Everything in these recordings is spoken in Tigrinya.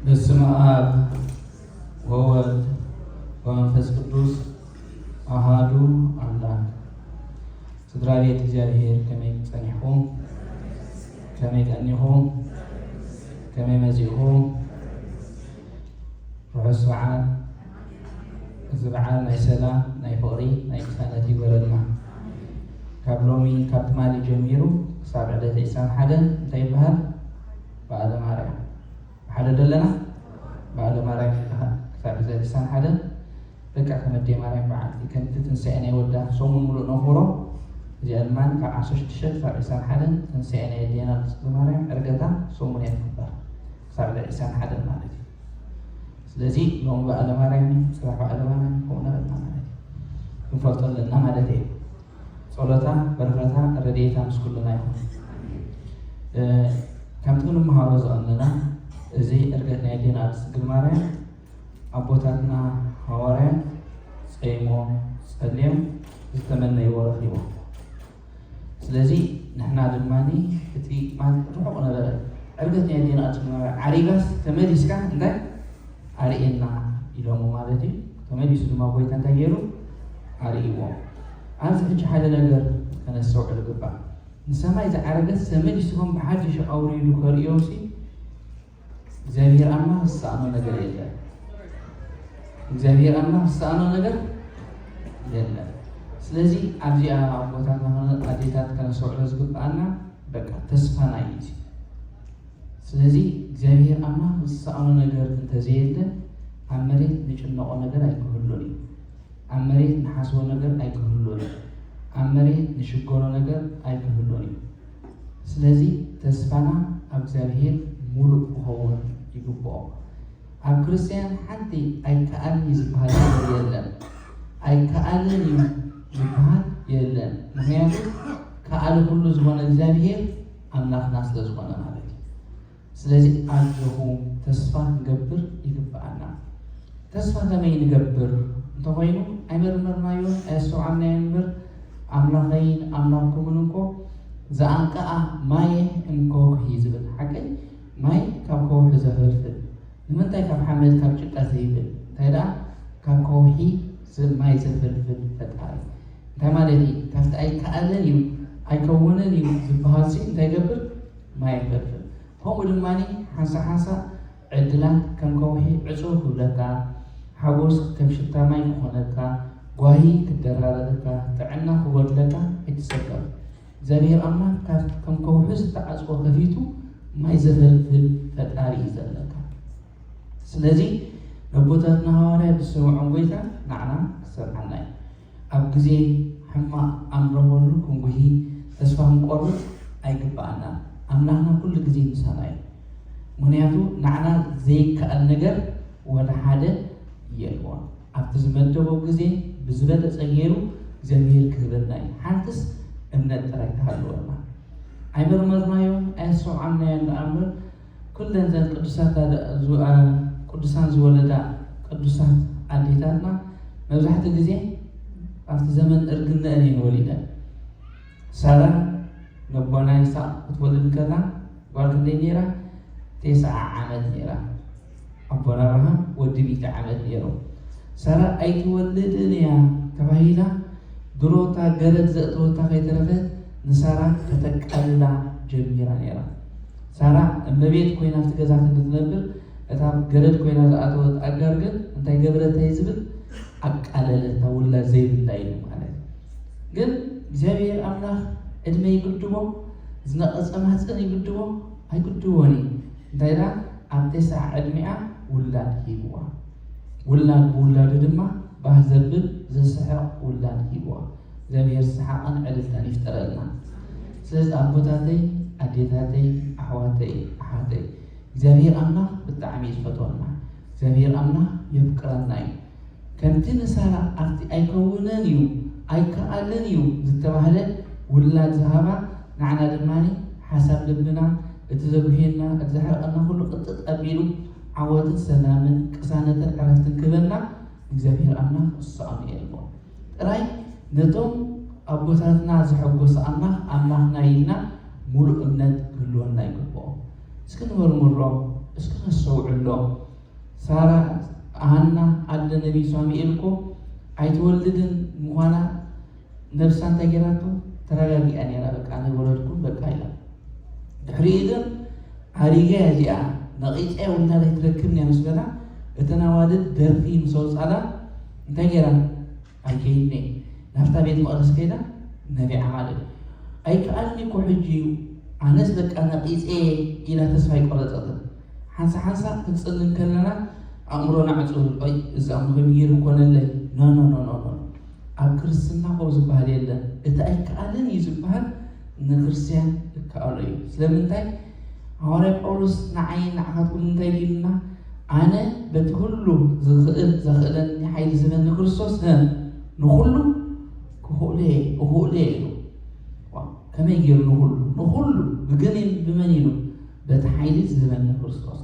በስመ አብ ወወልድ ወመንፈስ ቅዱስ አሃዱ አምላክ። ስድራ ቤት እግዚኣብሔር ከመይ ጸኒሕኩም? ከመይ ቀኒኹም? ከመይ መጺእኹም? ርሑስ በዓል። እዚ በዓል ናይ ሰላም፣ ናይ ፍቕሪ፣ ናይ ቅሳነት ይግበረልና። ካብ ሎሚ፣ ካብ ትማሊ ጀሚሩ ክሳብ ዕለት ዕስራን ሓደን እንታይ ይበሃል? በዓለ ማርያም። ብሓደ ደለና? በዓለ ማርያም ይበሃል። ክሳብ ዕለት ዕስራን ሓደን በቃ ከም ኣደይ ማርያም በዓልቲ፣ ከምቲ ትንሳኤ ናይ ወዳ ሰሙን ሙሉእ ነኽብሮ። እዚኣ ድማ ካብ ዓሰርተ ሽዱሽተ ክሳብ ዕስራን ሓደን ትንሳኤ ናይ ኣዴና ቅድስቲ ማርያም ዕርገታ ሰሙን እያ ትኽበር። ክሳብ ዕለት ዕስራን ሓደን ማለት እዩ። ስለዚ ሎሚ በዓለ ማርያም እዩ፣ ጽባሕ በዓለ ማርያም ከምኡ ነበልና ማለት እዩ። ክንፈልጦ ኣለና ማለት እዩ። ጸሎታ፣ በረኸታ፣ ረድኤታ ምስ ኩልና ይኹን። እ፣ ከምቲ ክንመሃሮ ዝቐነና፣ እዚ ዕርገት ናይ ኣዴና ቅድስቲ ድንግል ማርያም ኣቦታትና ሃዋርያት ጸይሞም ጸልዮም ዝተመነይዎ ረኺቦም። ስለዚ ንሕና ድማ እቲ ማለት ርሑቕ ነበረ። ዕርገት ናይ ኣዴና ቅድስቲ ድንግል ማርያም ዓሪጋስ ተመሊስካ እንታይ ኣርእየና ኢሎሞ ማለት እዩ። ተመሊሱ ድማ ጎይታ እንታይ ገይሩ? ኣርእይዎም። ኣብዚ ሕጂ ሓደ ነገር ከነስተውዕል ይግባእ። ንሰማይ ዝዓረገስ ተመሊስዎም ብሓድሽ ኣውሪዱ ከርእዮምሲ እግዚኣብሔር ኣምላኽ ዝሰኣኖ ነገር የለን። እግዚኣብሔር ኣምላኽ ዝሰኣኖ ነገር የለን። ስለዚ ኣብዚኣ ኣቦታትና ኾነ ኣዴታት ከነስተውዕሎ ዝግብኣና በቃ ተስፋና እዩ እዚ። ስለዚ እግዚኣብሔር ኣምላኽ ዝሰኣኖ ነገር እንተዘየለ ኣብ መሬት ንጭነቖ ነገር ኣይክህሉን እዩ። ኣብ መሬት ንሓስቦ ነገር ኣይክህሉን እዩ። ኣብ መሬት ንሽገሮ ነገር ኣይክህሉን እዩ። ስለዚ ተስፋና ኣብ እግዚኣብሔር ሙሉእ ክኸውን ይግብኦ። ኣብ ክርስትያን ሓንቲ ኣይከኣልን እዩ ዝበሃል ነገር የለን። ኣይከኣልን እዩ ዝበሃል የለን። ምኽንያቱ ከኣሊ ኩሉ ዝኾነ እግዚኣብሔር ኣምላኽና ስለ ዝኾነ ማለት እዩ። ስለዚ ኣጆኹም ተስፋ ክንገብር ይግብኣና። ተስፋ ከመይ ንገብር እንተኾይኑ ኣይመርመርናዮን ኣየስተውዓልናዮን እምበር ኣምላኸይን ኣምላኽኩምን እንኮ ዘኣንቀኣ ማየ እምከውሒ ዝብል ሓቀይ ማይ ካብ ከውሒ ዘፈልፍል ንምንታይ ካብ ሓመድ ካብ ጭቃ ዘይብል እንታይ ደኣ ካብ ከውሒ ማይ ዘፈልፍል ፈጣሪ እንታይ ማለት እዩ? ካብቲ ኣይከኣልን እዩ ኣይከውንን እዩ ዝበሃል ሲ እንታይ ይገብር? ማይ ይፈልፍል። ከምኡ ድማ ሓንሳ ሓንሳ ዕድላት ከም ከውሒ ዕጹው ክብለካ፣ ሓጎስ ከም ሽታ ማይ ክኾነካ፣ ጓሂ ክደራረበካ፣ ጥዕና ክጎድለካ ኣይትሰከፍ። እግዚኣብሔር ኣምላኽ ካብ ከም ከውሒ ዝተዓጽወ ከፊቱ ማይ ዘፈልፍል ፈጣሪ እዩ ዘለካ። ስለዚ ነቦታትና ሃዋርያ ዝሰምዖም ጎይታ ንዓና ክሰምዓና እዩ። ኣብ ግዜ ሕማቕ ኣንረኸበሉ ክንጉሂ ተስፋ ክንቆርጽ ኣይግብኣናን። ኣምላኽና ኩሉ ግዜ ምሳና እዩ። ምኽንያቱ ንዓና ዘይከኣል ነገር ወላ ሓደ የልቦን። ኣብቲ ዝመደቦ ግዜ ብዝበለጸ ገይሩ እግዚኣብሔር ክህበና እዩ። ሓንትስ እምነት ጥራይ ትሃልወና። ኣይመርመርናዮን ኣየስተውዓልናዮን ደኣ እምበር ኩለን ዘን ቅዱሳት ኣደ- ዝ- ኣ- ቅዱሳን ዝወለዳ ቅዱሳት ኣዴታትና መብዛሕትኡ ግዜ ኣብቲ ዘመን እርግነአን እየን ወሊደን። ሳራ ነቦና ይስሐቅ ክትወልድ ከላ ጓል ክንደይ ነይራ? ተስዓ ዓመት ነይራ። ኣቦና ኣብርሃም ወዲ ሚእቲ ዓመት ነይሩ። ሳራ ኣይትወልድን እያ ተባሂላ ድሮ እታ ገረድ ዘእተወታ ከይተረፈት ንሳራ ከተቃልላ ጀሚራ ነይራ። ሳራ እመቤት ኮይና ኣብቲ ገዛ ክንትነብር እታ ገረድ ኮይና ዝኣተወት ኣጋር ግን እንታይ ገብረታ እዩ ዝብል ኣቃለለታ ውላድ ዘይብላ ኢሉ ማለት እዩ። ግን እግዚኣብሔር ኣምላኽ ዕድመ ይግድቦ ዝነቐጸ ማህፀን ይግድቦ ኣይግድቦን እዩ። እንታይ ዳ ኣብ ተስዓ ዕድሚኣ ውላድ ሂብዋ። ውላድ ብውላዱ ድማ ባህ ዘብል ዘስሕቕ ውላድ ሂብዋ። እግዚኣብሔር ሰሓቕን ዕልልታን ይፍጠረልና። ስለዚ ኣቦታተይ ኣዴታተይ ኣሕዋተይ ኣሓተይ እግዚኣብሔር ኣምላኽ ብጣዕሚ እዩ ዝፈትወና። እግዚኣብሔር ኣምላኽ የፍቅረና እዩ። ከምቲ ንሳራ ኣብቲ ኣይከውንን እዩ ኣይከኣልን እዩ ዝተባህለ ውላድ ዝሃባ ንዓና ድማ ሓሳብ ልብና እቲ ዘጉህየና እቲ ዘሕርቐና ኩሉ ቅጥጥ ኣቢሉ ዓወትን ሰላምን ቅሳነትን ዕረፍትን ክበና እግዚኣብሔር ኣምላኽ እሱ ኣምኤልዎ ጥራይ ነቶም ኣቦታትና ዘሐጎሰ ኣምላኽ ኣምላኽና ኢልና ሙሉእ እምነት ክህልወና ይግብኦ። እስኪ ንመርምሮ፣ እስኪ ነስተውዕሎ። ሳራ፣ ሃና ኣደ ነቢይ ሳሙኤል እኮ ኣይትወልድን ምዃና ነብሳ እንታይ ገይራቶ? ተረጋጊኣ ነይራ። በቃ፣ "ኣነ ወለድኩ፣ በቃ" ኢላ። ድሕሪኡ ግን ኣሪገ እዚኣ ነቒጸ ውላድ ኣይትረክብን እያ ምስ በላ፣ እተን ኣዋልድ ደርፊ ምስ ኣውጻላ እንታይ ገይራ? "ኣይከይድን እየ" ናብታ ቤት መቕደስ ከይዳ ነቢዓ ማለት እዩ። "ኣይከኣልን እኮ ሕጂ እዩ፣ ኣነስ በቃ ነቒጸ" ኢላ ተስፋ ኣይቆረጸትን። ሓንሳ ሓንሳ ክንጽሊ እንከለና ኣእምሮና ዕጹ፣ "ኦይ፣ እዚ ኣምልኾ ገይሩ ኮነለይ?" ኖ፣ ኖ፣ ኖ፣ ኖ፣ ኖ። ኣብ ክርስትና ከምኡ ዝበሃል የለን። እቲ ኣይከኣልን እዩ ዝበሃል ንክርስትያን ይከኣሎ እዩ። ስለምንታይ? ሃዋርያ ጳውሎስ ንዓይ ንዓኻትኩም እንታይ ኢሉና? "ኣነ በቲ ኩሉ ዝኽእል፣ ዘኽእለኒ ሓይሊ ዝህበኒ ክርስቶስ፣ እ፣ ንኹሉ ክኽእሎ እየ፣ እኽእሎ እየ" ኢሉ። ዋው! ከመይ ገይሩ ንኹሉ? ንኹሉ ብግን ብመን ኢሉ? በቲ ሓይሊ ዝህበኒ ክርስቶስ።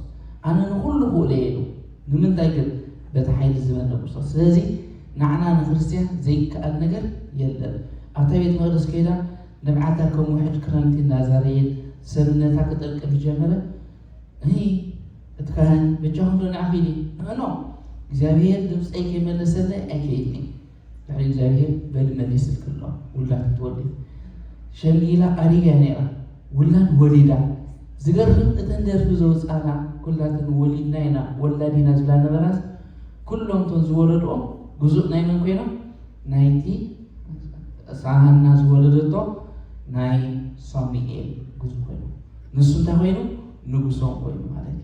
ኣነ ንኹሉ ክኽእሎ እየ ኢሉ። ንምንታይ ግን? በቲ ሓይሊ ዝህበኒ ክርስቶስ። ስለዚ ንዓና ንክርስትያን ዘይከኣል ነገር የለን። ኣብታ ቤት መቕደስ ከይዳ ንብዓታ ከም ውሕጅ ክረምቲ እናዛረየት ሰብነታ ክጠልቅም ጀመረ። እይ፣ እቲ ካህን፣ "በጃኹም ዶ ንዓ ኺዲ?" "ንዕኖ፣ እግዚኣብሔር ድምፀይ ከይመለሰለይ ኣይከይድን እየ። ድሕሪ እግዚኣብሔር በሊ መሊስልኪ ኣሎ፣ ውላድ ክትወልዲ." ሸምጊላ ኣሪጋ ነይራ፣ ውላድ ወሊዳ። ዝገርም፣ እተን ደርፊ ዘውፃና ኩላተን ወሊድና ኢና፣ ወላድ ኢና ዝብላ ነበራስ፣ ኩሎም እቶም ዝወለድኦም ግዙእ ናይ መን ኮይኖም? ናይቲ ሳሃና ዝወለደቶ ናይ ሳሙኤል ግዙእ ኮይኑ፣ ንሱ እንታይ ኮይኑ? ንጉሶም ኮይኑ ማለት እዩ።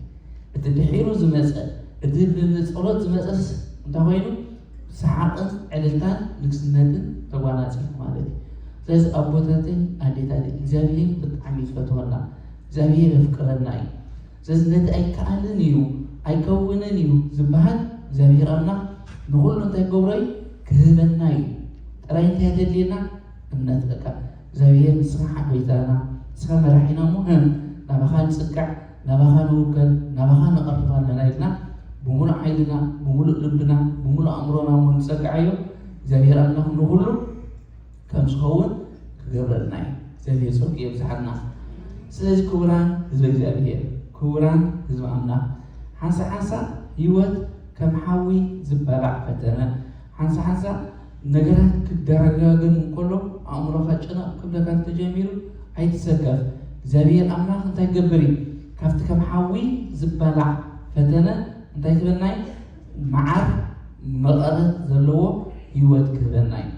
እቲ ድሒሩ ዝመጸ፣ እቲ ብጸሎት ዝመጸስ እንታይ ኮይኑ? ሰሓቕን ዕልልታን ንግስነትን ተጓናጺፉ ማለት እዩ። ስለዚ ኣቦታተይ ኣዴታተይ፣ እግዚኣብሔር ብጣዕሚ እዩ ዝፈትወና፣ እግዚኣብሔር የፍቅረና እዩ። ስለዚ ነቲ ኣይከኣልን እዩ፣ ኣይከውንን እዩ ዝበሃል እግዚኣብሔር ኣምላኽ ንኹሉ እንታይ ክገብሮ እዩ? ክህበና እዩ። ጥራይ እንታይ የድልየና? እምነት በቃ። እግዚኣብሔር ንስኻ ሓጎይታና፣ ንስኻ መራሒና እሞ፣ ህም፣ ናባኻ ንጽጋዕ፣ ናባኻ ንውከል፣ ናባኻ ንቐርብ ኣለና ኢልና ብምሉእ ሓይልና፣ ብምሉእ ልብና፣ ብምሉእ ኣእምሮና እሞ ንጸግዓዮ። እግዚኣብሔር ኣምላኽ ንኹሉ ከም ዝኸውን ክገብረልና እዩ። እግዚኣብሔር ጸጉ የብዝሓልና። ስለዚ ክቡራን ህዝቢ እግዚኣብሔር፣ ክቡራን ህዝቢ ኣምላኽ፣ ሓንሳ ሓንሳ ህይወት ከም ሓዊ ዝባላዕ ፈተነ፣ ሓንሳ ሓንሳ ነገራት ክደጋገም እንከሎ ኣእምሮኻ ጭንቕ ክብለካ እንተጀሚሩ ኣይትሰከፍ። እግዚኣብሔር ኣምላኽ እንታይ ክገብር እዩ? ካብቲ ከም ሓዊ ዝባላዕ ፈተነ እንታይ ክህበና እዩ? መዓር መቐረት ዘለዎ ህይወት ክህበና እዩ።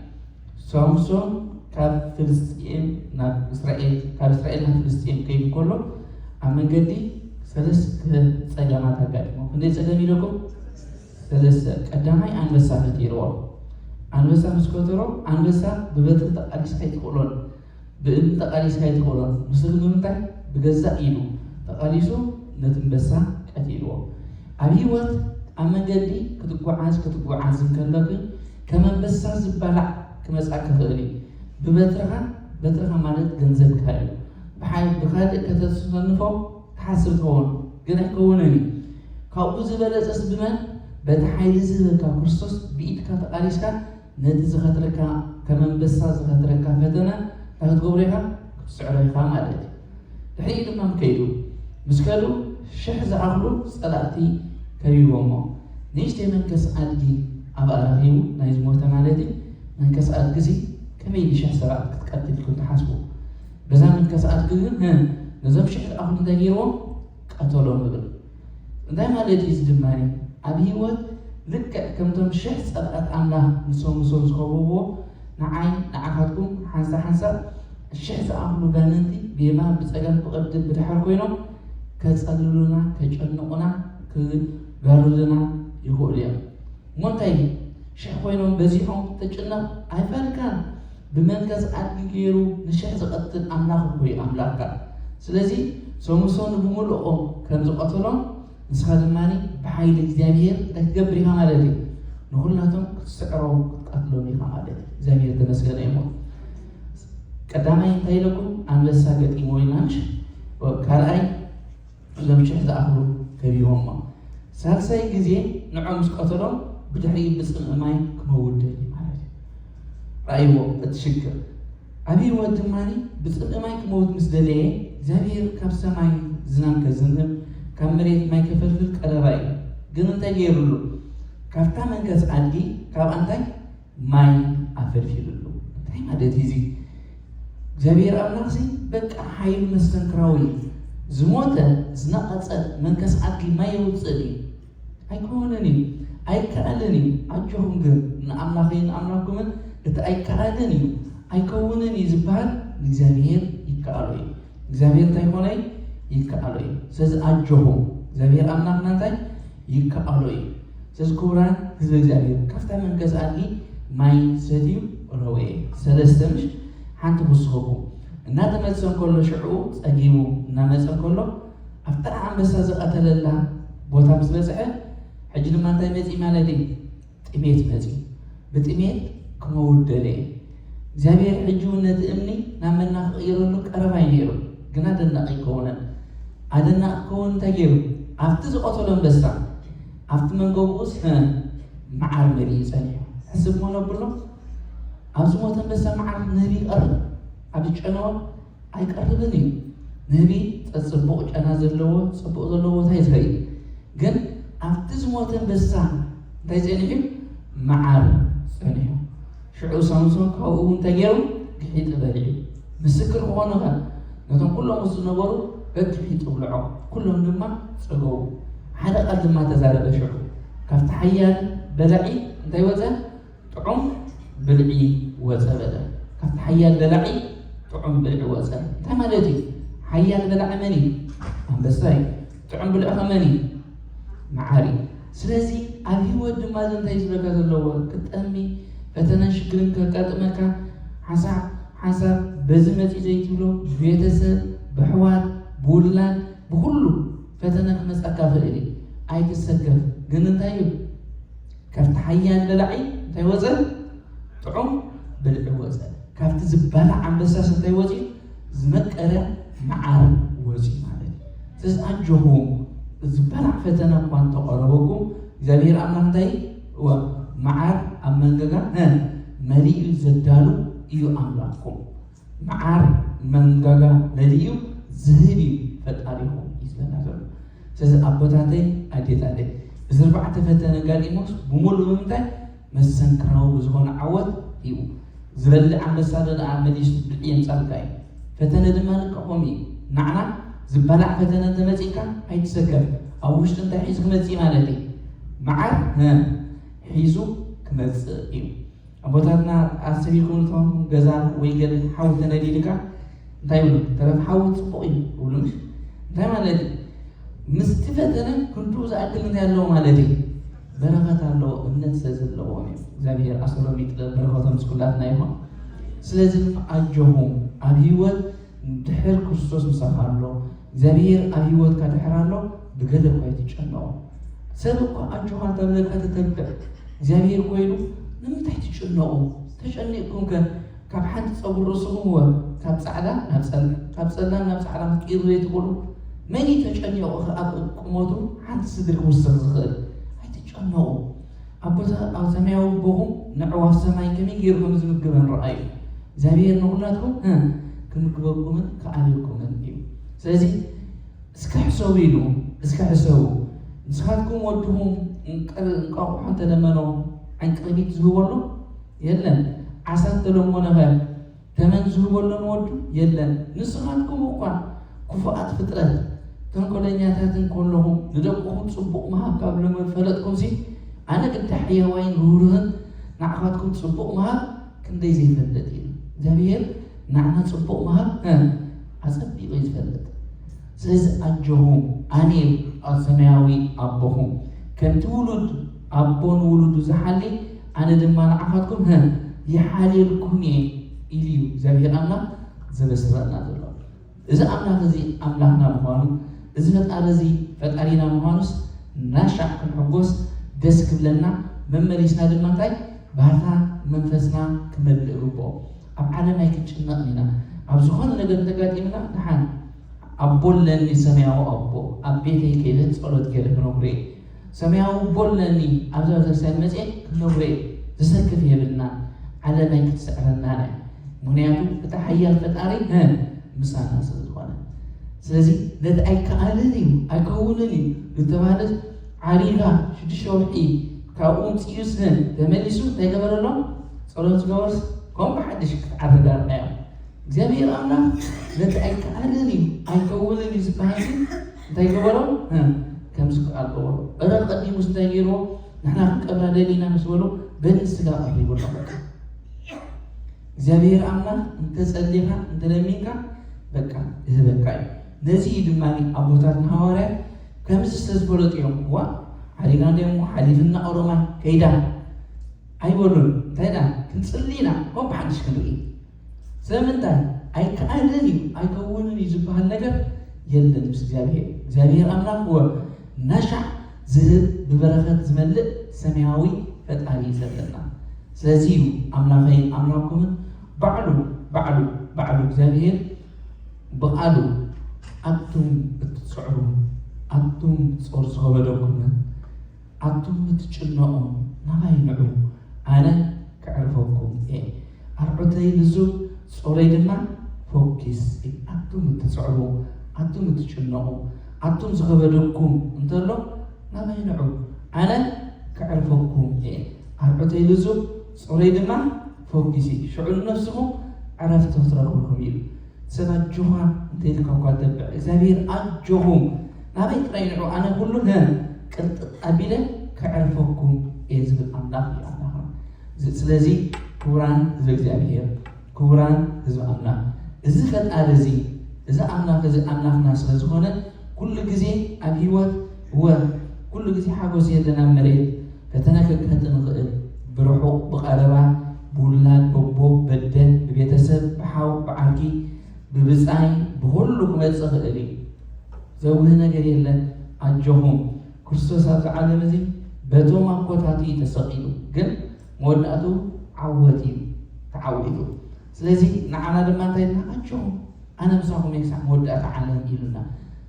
ሳምሶን ካብ ፍልስጥኤም ናብ እስራኤል፣ ካብ እስራኤል ናብ ፍልስጥኤም ከይዱ ከሎ ኣብ መንገዲ ሰለስተ ጸገማት ኣጋጢሞ። ክንደይ ጸገም ኢለኩም? ሰለስተ። ቀዳማይ ኣንበሳ ፈጢርዎ። ኣንበሳ ምስ ፈጠሮ፣ ኣንበሳ ብበትሪ ተቓሊስካ ኣይትኽእሎን፣ ብእምኒ ተቓሊስካ ኣይትኽእሎን። ንሱ ግን ብምንታይ? ብገዛእ ኢዱ ተቓሊሱ ነቲ ኣንበሳ ቀቲልዎ። ኣብ ህይወት ኣብ መንገዲ ክትጓዓዝ ክትጓዓዝ እንከለኺ ከም ኣንበሳ ዝባላዕ ክመጽኣካ ይኽእል እዩ። ብበትርኻ፣ በትርኻ ማለት ገንዘብካ እዩ። ብሓይ-፣ ብኻልእ ከተሰንፎ ትሓስብ ትኸውን፣ ግን ኣይከውንን እዩ። ካብኡ ዝበለጸስ ብመን? በቲ ሓይሊ ዝህበካ ክርስቶስ ብኢድካ ተቓሊስካ ነቲ ዝኸትረካ፣ ከም ኣንበሳ ዝኸትረካ ፈተነ እንታይ ክትገብሮ ኢኻ? ክትስዕሮ ኢኻ ማለት እዩ። ድሕሪኡ ድማ ከይዱ፣ ምስ ከዱ ሽሕ ዝኣኽሉ ጸላእቲ ከቢቦሞ። ንእሽተይ መንከስ ኣድጊ ኣብኣ ረኺቡ፣ ናይ ዝሞተ ማለት እዩ። መንከስ ኣድጊ ሲ ከመይ ኢሉ ሽሕ ሰባት ክትቀትል ኢልኩም ትሓስቡ? በዛ መንከስ ኣድጊ ግን፣ ህ፣ ነዞም ሽሕ ዝኣኽሉ እንታይ ገይርዎም? ቀተሎም ይብል። እንታይ ማለት እዩ እዚ ድማ? ኣብ ህይወት ልክዕ ከምቶም ሽሕ ጸላእት ኣምላኽ ንሶም ንሶም ዝኸበብዎ፣ ንዓይ ንዓኻትኩም ሓንሳብ ሓንሳብ ሽሕ ዝኣኽሉ ጋንንቲ ብየማን ብጸጋም ብቕድም ብድሓር ኮይኖም ከጸልሉና፣ ከጨንቑና፣ ክጋርዱና ይኽእሉ እዮም። እሞ እንታይ ሽሕ ኮይኖም በዚሖም ተጨነቕ ኣይፋልካን። ብመንከስ ኣድጊ ገይሩ ንሽሕ ዝቐትል ኣምላኽ እኮ እዩ ኣምላኽካ። ስለዚ ሶምሶን ብምልኦም ከም ዝቐተሎም ንስኻ ድማ ብሓይሊ እግዚኣብሔር እንታይ ክትገብር ኢኻ ማለት እዩ? ንኹላቶም ክትስዕሮም ክትቀትሎም ኢኻ ማለት እዩ። እግዚኣብሔር ተመስገነ እዩ። ቀዳማይ እንታይ ኢለኩም? ኣንበሳ ገጢሞ ኢልና ምሽ? ካልኣይ እዞም ሽሕ ዝኣኽሉ ከቢቦሞ። ሳልሳይ ግዜ ንዖም ምስ ቀተሎም ብድሕሪኡ ብጽምኢ ማይ ክመውት ደልዩ ማለት እዩ። ረኣይዎ እቲ ሽግር። ኣብ ህይወት ድማ ብጽምኢ ማይ ክመውት ምስ ደለየ እግዚኣብሔር ካብ ሰማይ ዝናም ከዝንብ ካብ መሬት ማይ ከፈልፍል ቀረባ እዩ። ግን እንታይ ገይሩሉ? ካብታ መንከስ ኣድጊ ካብኣ እንታይ ማይ ኣፈልፊሉሉ። እንታይ ማለት እዩ እዚ? እግዚኣብሔር ኣምላኽሲ በቃ ሓይሉ መስተንክራዊ እዩ። ዝሞተ ዝነቐጸ መንከስ ኣድጊ ማይ የውፅእ እዩ። ኣይከውንን እዩ፣ ኣይከኣልን እዩ። ኣጆኹም ግን ንኣምላኸይ ንኣምላኽኩምን እቲ ኣይከኣልን እዩ ኣይከውንን እዩ ዝበሃል ንእግዚኣብሔር ይከኣሎ እዩ። እግዚኣብሔር እንታይ ኮነ ይከኣሎ እዩ። ስለዚ ኣጆኹም እግዚኣብሔር ኣምላኽና እንታይ ይከኣሎ እዩ። ስለዚ ክቡራን ህዝቢ እግዚኣብሔር ካብታ መንከስ ኣድጊ ማይ ሰትዩ ረወየ። ሰለስተ ምሽ ሓንቲ ክውስኸኩም እናተመልሰ እንከሎ ሽዑ ጸጊቡ እናመጸ እንከሎ ኣብታ ኣንበሳ ዝቐተለላ ቦታ ምስ በጽሐ ሕጂ ድማ እንታይ መጺ ማለት እዩ? ጥሜት መጺ። ብጥሜት ክመውት ደለየ። እግዚኣብሔር ሕጂ እውን ነቲ እምኒ ናብ መና ክቕይረሉ ቀረባይ ነይሩ። ግና ደናቂ ይከውነን ኣደናቂ ክኸውን እንታይ ገይሩ? ኣብቲ ዝቐተሎ ኣንበሳ ኣብቲ መንጎጉስ መዓር መሊኡ ጸኒሑ። ሕስብ ሞ ነብሎ ኣብዚ ሞተ ኣንበሳ መዓር ንህቢ ይቐርብ? ኣብ ዝጨነወ ኣይቀርብን እዩ። ንህቢ ጸጽቡቕ ጨና ዘለዎ ጽቡቕ ዘለዎ ቦታ እዩ ዝኸይድ። ግን ኣብቲ ዝሞተ ኣንበሳ እንታይ ጸኒሑ? መዓር ጸኒሑ። ሽዑ ሳምሶን ካብኡ እንታይ ገይሩ? ግሒጢ በሊዑ። ምስክር ክኾኑ ከ ነቶም ኩሎም ምስ ዝነበሩ በግሒጢ ብልዖ። ኩሎም ድማ ጸገቡ። ሓደ ቃል ድማ ተዛረበ ሽዑ። ካብቲ ሓያል በላዒ እንታይ ወጸ? ጥዑም ብልዒ ወጸ በለ። ካብቲ ሓያል በላዒ ጥዑም ብልዒ ወጸ። እንታይ ማለት እዩ? ሓያል በላዒ መን እዩ? ኣንበሳ እዩ። ጥዑም ብልዒ ከ መን እዩ? መዓር እዩ። ስለዚ ኣብ ህይወት ድማ እዚ እንታይ ዝብለካ ዘለዎ? ክትጠሚ፣ ፈተነን ሽግርን ከጋጥመካ ሓንሳብ ሓንሳብ በዚ መጺ ዘይትብሎ፣ ብቤተሰብ፣ ብኣሕዋት፣ ብውላድ፣ ብኹሉ ፈተነ ክመጸካ ይኽእል እዩ። ኣይትሰከፍ። ግን እንታይ እዩ? ካብቲ ሓያል በላዒ እንታይ ወጸ? ጥዑም ብልዒ ወጸ። ካብቲ ዝበላዕ ኣንበሳስ እንታይ ወጺኡ? ዝመቀረ መዓር ወጺኡ ማለት እዩ። ስለዚ ኣጆኹም፣ ዝበላዕ ፈተነ እኳ እንተቐረበኩም እግዚኣብሔር ኣምላኽ እንታይ እወ መዓር ኣብ መንገጋ እ መሊኡ ዘዳሉ እዩ ኣምላኽኩም። መዓር መንጋጋ መሊኡ ዝህብ እዩ ፈጣሪኹም እዩ ዝብለና ዘሎ። ስለዚ ኣቦታተይ ኣዴታተይ እዚ ኣርባዕተ ፈተነ ጋጢሞስ ብምሉእ ብምንታይ መሰንክራዊ ብዝኾነ ዓወት እዩ ዝበልዕ ኣንበሳ ዶ ደኣ መሊሱ ብልዒ የምጻልካ እዩ። ፈተነ ድማ ልክዕ ከምኡ እዩ። ንዓና ዝበላዕ ፈተነ እንተመጺእካ ኣይትሰከፍ። ኣብ ውሽጢ እንታይ ሒዙ ክመጽእ ማለት እዩ? መዓር እ ሒዙ ክመጽእ እዩ። ኣቦታትና ኣሰቢኩም እቶም ገዛ ወይ ገለ ሓዊ ተነዲድካ እንታይ ይብሉ? ተረፍ ሓዊ ጽቡቕ እዩ ይብሉ። ምሽ እንታይ ማለት እዩ? ምስቲ ፈተነ ክንድኡ ዝኣክል እንታይ ኣለዎ ማለት እዩ? በረኸት ኣለዎ። እምነት ስለ ዘለዎም እዩ። እግዚኣብሔር ኣሰሮም ይጥለ በረኸቶም ምስ ኩላትና ይኹን። ስለዚ ድማ ኣጆኹም ኣብ ህይወት ድሕር ክርስቶስ ምሳኻ ኣሎ። እግዚኣብሔር ኣብ ህይወትካ ድሕር ኣሎ። ብገለ እኳ ኣይትጨነቑ። ሰብ እኳ ኣጆኻ እንተብለካ ተተብዕ እግዚኣብሔር ኮይኑ ንምንታይ ትጭነቑ? ተጨኒቕኩም ከ ካብ ሓንቲ ጸጉሪ ርእስኹም ወ ካብ ጻዕዳ ናብ ጸላም ካብ ጸላም ናብ ጻዕዳ ክትቅይሩ ዘይትኽእሉ? መን እዩ ተጨኒቑ ከ ኣብ ቁመቱ ሓንቲ ስድሪ ክውስኽ ዝኽእል? ኣይትጨነቑ። ኣቦታ ኣብ ሰማያዊ ኣቦኹም ንዕዋፍ ሰማይ ከመይ ገይሩ ከም ዝምግበን ረኣዩ። እግዚኣብሔር ንኹላትኩም እ ክምግበኩምን ክኣልየኩምን እዩ። ስለዚ እስከ ሕሰቡ ኢሉ እስከ ሕሰቡ። ንስኻትኩም ወድኹም እንቃቑሖ እንተለመኖ ዕንቅርቢት ዝህበሉ የለን። ዓሳ እንተለመኖኸ ተመን ዝህበሉ ንወዱ የለን። ንስኻትኩም እኳ ክፉኣት ፍጥረት ተንኮለኛታት እንከለኹም ንደቅኹም ጽቡቕ ምሃብ ካብ ለመፈለጥኩምሲ ኣነ ግዳ ሕያዋይን ርህሩህን ንዓኻትኩም ጽቡቕ ምሃብ ክንደይ ዘይፈልጥ እዩ። እግዚኣብሔር ንዓና ጽቡቕ ምሃብ እ ኣጸቢቑ እዩ ዝፈልጥ። ስለዚ ኣጆኹም ኣነ ኣብ ሰማያዊ ኣቦኹም ከምቲ ውሉድ ኣቦ ንውሉዱ ዝሓሊ ኣነ ድማ ንዓኻትኩም እ ይሓልየልኩም እየ ኢሉ እዩ እግዚኣብሔር ኣምላኽ ዘበስረና ዘሎ። እዚ ኣምላኽ እዚ ኣምላኽና ምዃኑ እዚ ፈጣሪ እዚ ፈጣሪና ምዃኑስ ናሻዕ ክንሕጎስ ደስ ክብለና መመሊስና ድማ እንታይ ባህታ መንፈስና ክመልእ ግብኦ። ኣብ ዓለም ኣይክንጭነቕን ኢና። ኣብ ዝኾነ ነገር እንተጋጢምና ደሓን ኣቦ ኣለኒ ሰማያዊ ኣቦ ኣብ ቤተይ ከይደ ጸሎት ገይረ ክነግሮ እየ። ሰማያዊ ኣቦ ኣለኒ ኣብዛ ቤተክርስትያን መፅየ ክነግሮ እየ። ዝሰክፍ የብልና። ዓለም ኣይክትስዕረናን እያ። ምክንያቱ እቲ ሓያል ፈጣሪ እ ምሳና ስለ ዝኾነ። ስለዚ ነቲ ኣይከኣልን እዩ ኣይከውንን እዩ ዝተባህለ ዓሪጋ ሽዱሽተ ወርሒ ካብኡ ምፅኡስ ተመሊሱ እንታይ ገበረሎም? ጸሎት ዝገበርስ ከም ብሓድሽ ክትዓርግ ኣርኣዮም። እግዚኣብሔር ኣምላኽ ነቲ ኣይከኣልን እዩ ኣይከውንን እዩ ዝበሃል ግን እንታይ ገበሮም? ከም ዝከኣል ገበሮ። እረ ቀዲሙስ እንታይ ገይርዎ? ንሕና ክንቀብራ ደሊና ምስ በሉ በድን ስጋ ቀሪቡሎም በቃ። እግዚኣብሔር ኣምላኽ እንተጸሊኻ እንተለሚንካ በቃ ይህበካ እዩ። ነዚ እዩ ድማ ኣቦታትና ሃዋርያት ከምዚ ስለ ዝፈለጡ እዮም። ዋ ሓሪጋ እንደ ሓሊፍና ኦሮማ ከይዳ ኣይበሉን። እንታይ ዳ ክንጽሊ ኢና እኮ ብሓድሽ ክንርኢ። ስለምንታይ ኣይከኣልን እዩ ኣይከውንን እዩ ዝበሃል ነገር የለን ምስ እግዚኣብሔር። እግዚኣብሔር ኣምላኽ ወ ናሻዕ ዝህብ ብበረኸት ዝመልእ ሰማያዊ ፈጣሪ እዩ ዘለና። ስለዚ እዩ ኣምላኸይን ኣምላኩምን ባዕሉ ባዕሉ ባዕሉ እግዚኣብሔር ብቓሉ ኣቱም እትጽዕሩ ኣቱም ጾር ዝኸበደኩምን ኣቱም እትጭነቑ ናባይ ንዑ ኣነ ከዕርፈኩም እየ። ኣርዑተይ ልዙብ ጾረይ ድማ ፈኪስ እዩ። ኣቱም እትጽዕሩ ኣቱም እትጭነቑ ኣቱም ዝኸበደኩም እንተሎ ናባይ ንዑ ኣነ ከዕርፈኩም እየ። ኣርዑተይ ልዙብ ጾረይ ድማ ፈኪስ እዩ። ሽዑ ንነፍስኹም ዕረፍቲ ክትረኽብኩም እዩ። ሰብ ኣጆኻ እንተኢልካ እኳ ተብዕ እግዚኣብሔር ኣጆኹም ናበይ ጥራይ ንዑ ኣነ ኩሉ ቅርጥጥ ኣቢለ ከዕርፈኩም እየ ዝብል ኣምላኽ እዩ ኣምላኽና። ስለዚ ክቡራን ህዝቢ እግዚኣብሔር ክቡራን ህዝቢ ኣምላኽ እዚ ፈጣሪ እዚ እዚ ኣምላኽ እዚ ኣምላኽና ስለ ዝኾነ ኩሉ ግዜ ኣብ ህይወት እወ ኩሉ ግዜ ሓጎስ የለን ኣብ መሬት ፈተና ከጋጥም ይኽእል ብርሑቕ ብቐረባ ብውላድ በቦ በደን ብቤተሰብ ብሓው ብዓርኪ ብብጻይ ብኹሉ ክመጽእ ይኽእል እዩ። ዘውህ ነገር የለን። ኣጆኹም ክርስቶስ ኣብዚ ዓለም እዚ በቶም ኣኮታቱ እዩ ተሰቒሉ፣ ግን መወዳእቱ ዓወት እዩ ተዓዊቱ። ስለዚ ንዓና ድማ እንታይ ኢልና ኣጆኹም ኣነ ምሳኹም እየ ክሳዕ መወዳእታ ዓለም ኢሉና።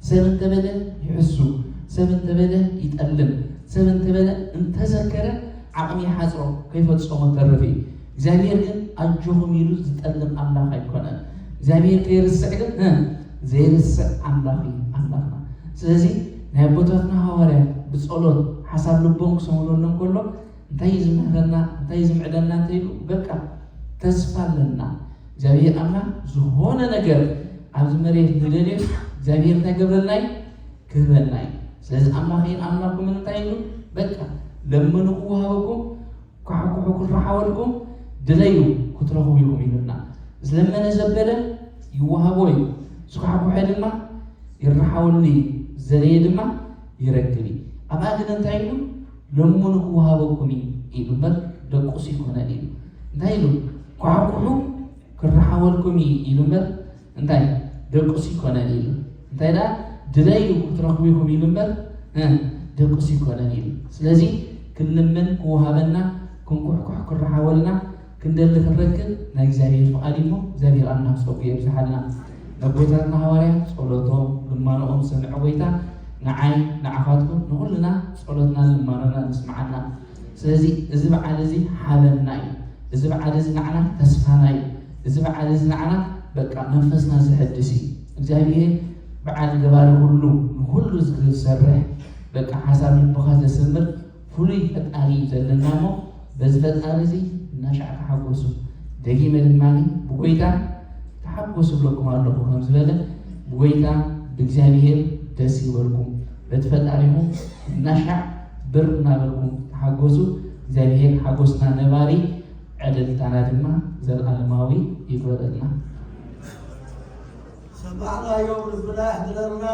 ሰብ እንተበለ ይሕሱ፣ ሰብ እንተበለ ይጠልም፣ ሰብ እንተበለ እንተዘከረ ዓቕሚ ይሓፅሮ ከይፈፀሞ ተርፍ እዩ። እግዚኣብሔር ግን ኣጆኹም ኢሉ ዝጠልም ኣምላኽ ኣይኮነን። እግዚኣብሔር ከይርስዕ ግን እ ዘይርስዕ ኣምላኽ እዩ ኣምላኽና። ስለዚ ናይ ኣቦታትና ሃዋርያት ብፀሎት ሓሳብ ልቦም ክሰምረሎም ከሎ እንታይ እዩ ዝምህረና እንታይ እዩ ዝምዕደና እንተይሉ በቃ ተስፋ ኣለና። እግዚኣብሔር ኣምላኽ ዝኾነ ነገር ኣብዚ መሬት ንደልዮ እግዚኣብሔር እንታይ ገብረልና እዩ ክህበና እዩ። ስለዚ ኣምላኸይን ኣምላኩምን እንታይ ኢሉ በቃ ለምኑ ክወሃበኩም ኳሕኩሑ ክረሓወልኩም ድለዩ ክትረኽቡ ኢኹም ኢሉና። ዝለመነ ዘበለ ይወሃቦ እዩ። ዝኳሕኩሐ ድማ ይረሓወሉ እዩ። ዝደለየ ድማ ይረክብ እዩ። ኣብኣ ግን እንታይ ኢሉ ለምኑ ክወሃበኩም እዩ ኢሉ እምበር ደቁስ ይኮነን ኢሉ እንታይ ኢሉ ኳሕኩሑ ክረሓወልኩም እዩ ኢሉ እምበር እንታይ ደቁስ ይኮነን ኢሉ እንታይ ደኣ ድለዩ ክትረኽቡ ኢኹም ኢሉ እምበር እ ደቁስ ይኮነን ኢሉ። ስለዚ ክንልምን ክወሃበና ክንኩሕኩሕ ክረሓወልና ክንደሊ ክንረክብ ናይ እግዚኣብሔር ፍቓድ እሞ እግዚኣብሔር ኣምላኽ ጸጉ የብዝሓልና። ነቦታትና ሃዋርያ ጸሎቶም ልማኖኦም ሰምዐ ጎይታ ንዓይ ንዓኻትኩም ንኹልና ጸሎትና ልማኖና ንስምዓና። ስለዚ እዚ በዓል እዚ ሓበንና እዩ። እዚ በዓል እዚ ንዓና ተስፋና እዩ። እዚ በዓል እዚ ንዓና በቃ መንፈስና ዘሐድስ እዩ። እግዚኣብሔር በዓል ገባሪ ኩሉ ንኩሉ ዝሰርሕ በቃ ሓሳብ ልብኻ ዘስምር ፍሉይ ፈጣሪ እዩ ዘለና እሞ በዚ ፈጣሪ እዚ እናሻዕ ተሓጎሱ። ደጊመ ድማ ብጎይታ ተሓጎሱ ብለኩም ኣለኹ ከም ዝበለ ብጎይታ ብእግዚኣብሔር ደስ ይበልኩም። በቲ ፈጣሪኹም እናሻዕ ብር እናበልኩም ተሓጎሱ። እግዚኣብሔር ሓጎስና ነባሪ ዕልልታና ድማ ዘለኣለማዊ ይግበረልና። ሰማዕናዮም ልብና ያሕድረልና።